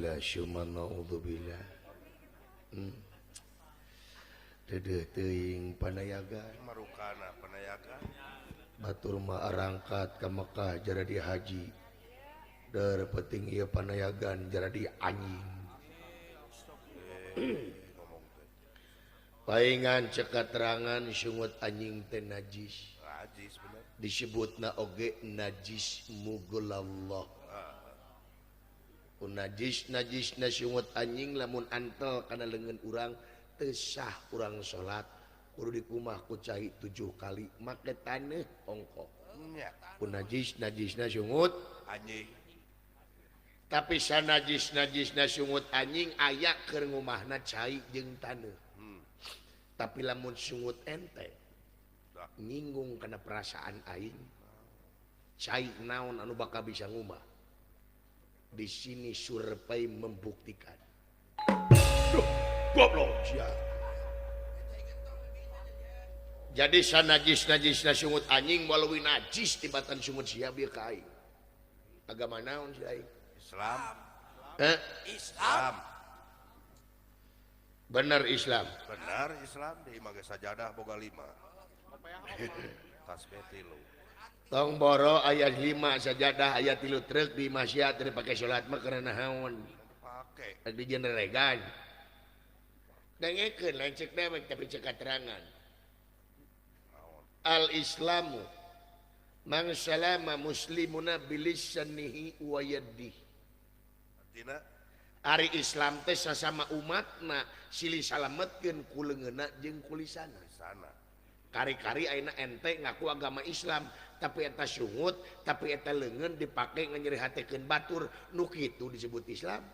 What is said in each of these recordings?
Naudzubillah syumma naudzubillah. Dedeh teuing panayagan. Marukana panayagan. Batur mah arangkat ka Mekah jaradi haji. Der penting ieu panayagan jaradi anjing. Paingan cek katerangan sungut anjing teh najis. Najis bener. Disebutna oge najis mughallallah. Najis najis na sungut anjing lamun antel kana leungeun urang teu sah urang salat kudu dikumah ku cai 7 kali make taneuh ongkoh. Ku najis najisna sungut anjing. Tapi sanajis najisna sungut anjing aya keur ngumahna cai jeung taneuh. Tapi lamun sungut ente nyinggung kana perasaan aing cai naon anu bakal bisa ngumah. Di sini survei membuktikan. Duh, goblok sia. Jadi sanajis-najisna sungut anjing walau najis tibatan sungut sia bieu ka aing. Agama naon sia aing? Islam. Islam. Bener Islam. Bener Islam di imah ge sajadah boga 5. Tasbih 3. Tong boro ayat 5 sajadah ayat 3 truk di masyarakat teu dipake salat mah karena naon? Pake. Di jeneregan. Dengekeun lain cek dewek tapi cek katerangan. Al Islamu man salama muslimuna bilisanihi wa yadihi. Artina ari Islam teh sasama umatna silih salametkeun ku leungeunna jeung ku lisana. Kari-kari ayeuna ente ngaku agama Islam tapi eta sungut tapi eta leungeun dipake nganyerihatekeun batur nu kitu disebut Islam.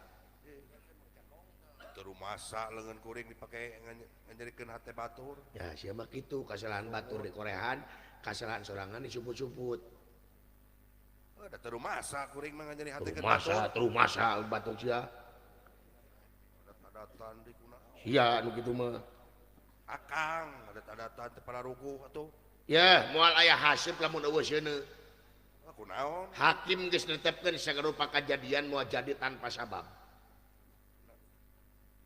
Teu masa leungeun kuring dipake nganyerikeun hate batur. Ya sia mah kitu kasalahan batur dikorehan, kasalahan sorangan disuput-suput. Oh, da teu masa kuring mah nganyeri hatekeun batur. Teu masa batur sia. Adat-adatan di kunaon. Sia nu kitu mah. Akang adat-adatan teu pararuguh atuh. Ya, moal aya haseup lamun eueuh seuneu. Kunaon? Hakim geus netepkeun sagarupa kajadian moal jadi tanpa sabab.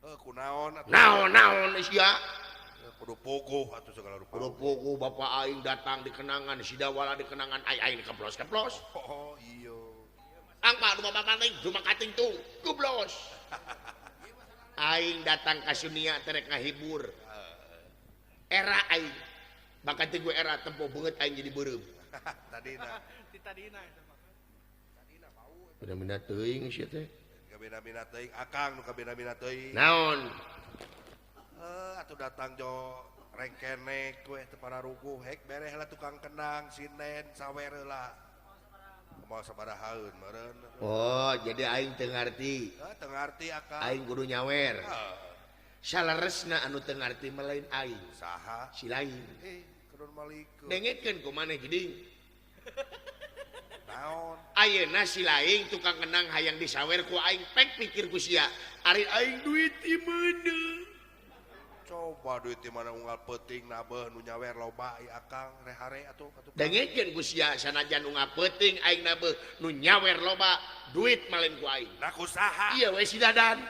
Kunaon atuh? Naon-naon sia? Kudu puguh atuh segala rupa. Kudu puguh bapak aing datang di kenangan, si Dawala di kenangan aing aing dikeplos-keplos. Oh, iya. Angpa du bapak aing du makating tung, gublos. Aing datang ka Sunia terek ngahibur. Era aing bakal teh gue era tempo beungeut aing jadi beureum. Tadina. Ti tadina eta mah. Tadina bau. Bina-bina teuing sia teh. Kabina-bina teuing akang nu kabina-bina teuing. Naon? Atuh datang jo rengkenek we teu pararuguh hek bereh lah tukang kendang sinden sawer heula. Moal sabarahaeun meureun. Oh, jadi aing teu ngarti. Heuh, teu ngarti akang. Aing kudu nyawer. Saleresna anu teu ngarti mah lain aing. Saha? Si lain. Kedon malikeun. Dengekeun ku maneh geuning. Naon? Ayeuna si lain tukang kendang hayang disawer ku aing pek pikir ku sia. Ari aing duit di mana? Coba duit di mana unggal peuting nabeuh nu nyawer loba ieu akang rehare atuh ka tukang. Dengekeun ku sia sanajan unggal peuting aing nabeuh nu nyawer loba duit mah lain ku aing. Nah ku saha? Ieu we si Dadan.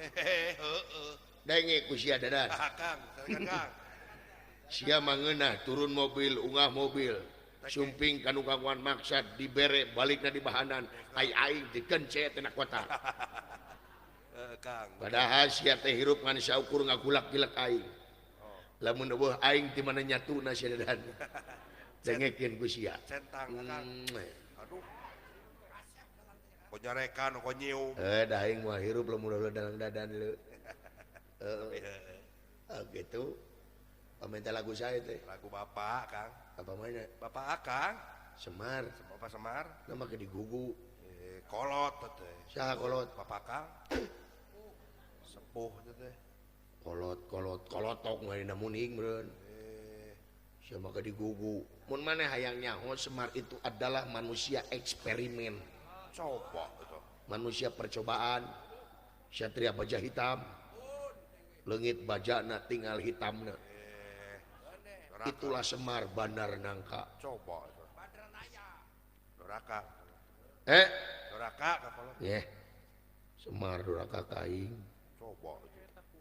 Heeh. Denge ku sia Dadan. Akang, Kang. Sia mangeunah turun mobil ungah mobil. Sumping kanu kaguan maksad dibere balikna di bahanan ai aing digencet tina kota. Kang. Padahal sia teh hirup ngan saukur ngagulak-gilek aing. Lamun eueuh aing ti mana nyatuna sia Dadan. Dengekeun ku sia. Centang Kang. Aduh. Ko nyarekan ko nyium. Da aing mah hirup lamun ulah dalang dadan leu. Heeh. Gitu. Paminta lagu saya teh. Lagu bapak, Kang. Apa mana? Bapak Akang. Semar. Bapak Semar. Nama ke digugu. Kolot teh. Saha kolot? Bapak Akang. Sepuh teh. Kolot kolot kolotok ngarina muning meureun. Siapa ke digugu. Mun maneh hayang nyaho Semar itu adalah manusia eksperimen. Coba itu. Manusia percobaan. Satria baja hitam. Leungit bajana tinggal hitamna. Itulah Semar Bandar Nangka. Coba itu. Doraka. Eh? Doraka kapal. Yeh. Semar doraka ka aing. Coba.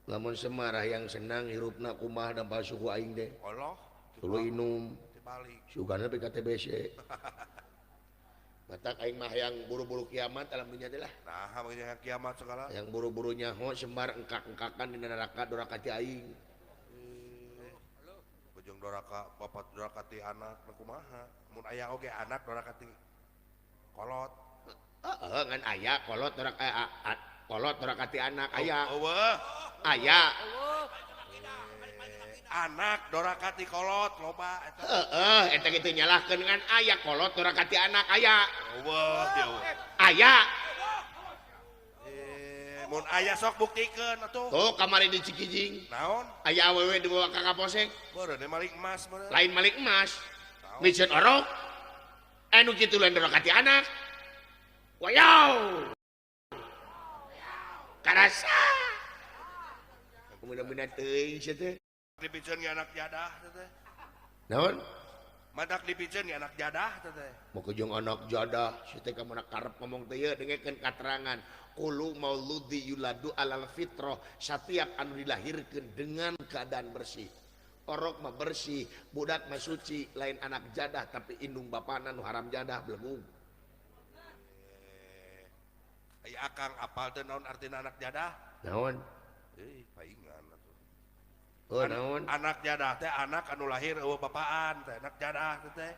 Lamun Semar yang senang hirupna kumaha dampal suku aing deh. Allah. Tuluy inum. Dibalik. Sugana PKTBC. Matak aing mah yang buru-buru kiamat alam dunya teh lah. Nah, yang kiamat segala. Yang buru-buru nyaho Semar engkak-engkakan di neraka doraka ti aing. Bejong doraka bapak doraka ti anak kumaha? Mun aya oge anak doraka ti kolot. Heeh, ngan aya kolot doraka kolot doraka ti anak aya. Eueuh. Aya. Anak doraka ti kolot loba eta. Heeh, eta kitu nyalahkeun ngan aya kolot doraka ti anak aya. Eueuh, eueuh. Aya. Mun aya sok buktikeun atuh. Tuh kamari di Cikijing. Naon? Aya awewe dibawa ka Kapolsek. Beureun malik emas beureun. Lain malik emas. Micen orok. Anu kitu lain doraka ti anak. Wayaw. Karasa. Mudah-mudahan teuing sia teh. Dipiceun ge anak jadah teh. Naon? Matak dipiceun ge anak jadah teh. Mau jeung anak jadah sia teh ka mana karep ngomong teh ieu dengekeun katerangan. Qulu mauludi yuladu alal fitrah, setiap anu dilahirkeun dengan keadaan bersih. Orok mah bersih, budak mah suci, lain anak jadah tapi indung bapana nu haram jadah belegung. Aya akang apal teh naon artina anak jadah? Naon? Paingan atuh. Oh, naon? Anak jadah teh anak anu lahir eueuh bapaan teh, anak jadah teh.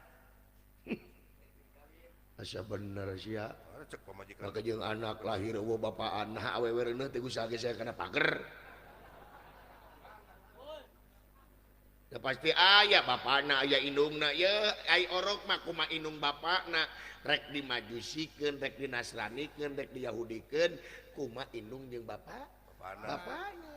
Asa bener sia. Cek pamajikan. Maka jeung anak lahir eueuh bapaan, nah awewe reuneuh teh usaha ge saya kana pager. Ya pasti aya bapana aya indungna ye, ai orok mah kumaha indung bapana, rek dimajusikeun, rek dinasranikeun, rek diyahudikeun, kumaha indung jeung bapak? Bapana. Bapana.